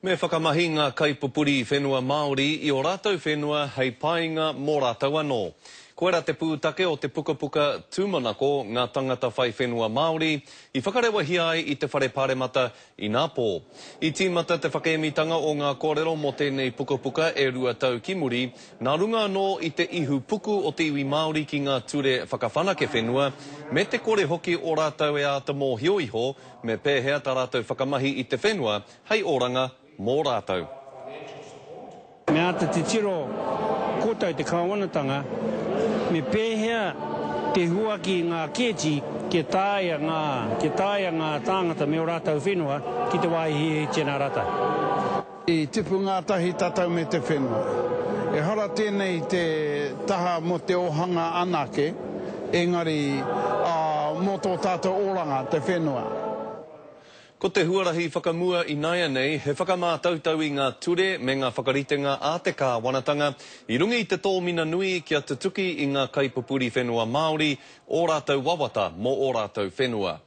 Me whakamahi ngā kaipupuri whenua Māori i ō rātou whenua hei painga mō rātou anō. Koirā te pūtake o te pukapuka Tūmanako Ngā Tangata Whai Whenua Māori i whakarewahia ai i te Whare Paremata inapō. I tīmata te whakaemitanga o ngā kōrero mō tēnei pukapuka e rua tau ki muri, nā runga anō i te ihu puku o te iwi Māori ki ngā ture whakawhanake whenua, me te kore hoki o rātou e āta mōhio iho me pēhea tā rātou whakamahi i te whenua hei oranga mō rātou. Me āta titiro koutou te kāwanatanga me pēhea te huaki i ngā kēti kia taea ngā, kia taea ngā tāngata me ō rātou whenua ki te wāhi hiahitia nā rātou. I tipu ngātahi tātou me te whenua. Ehara tēnei i te taha mō te ōhanga anake, engari mō tō tātou oranga, te whenua. Ko te huarahi whakamua ināianei he whakamātautau i ngā ture me ngā whakaritenga a te kāwanatanga i runga i te tōmina nui kia tutuki i ngā kaipupuri whenua Māori ō rātou wawata mō ō rātou whenua.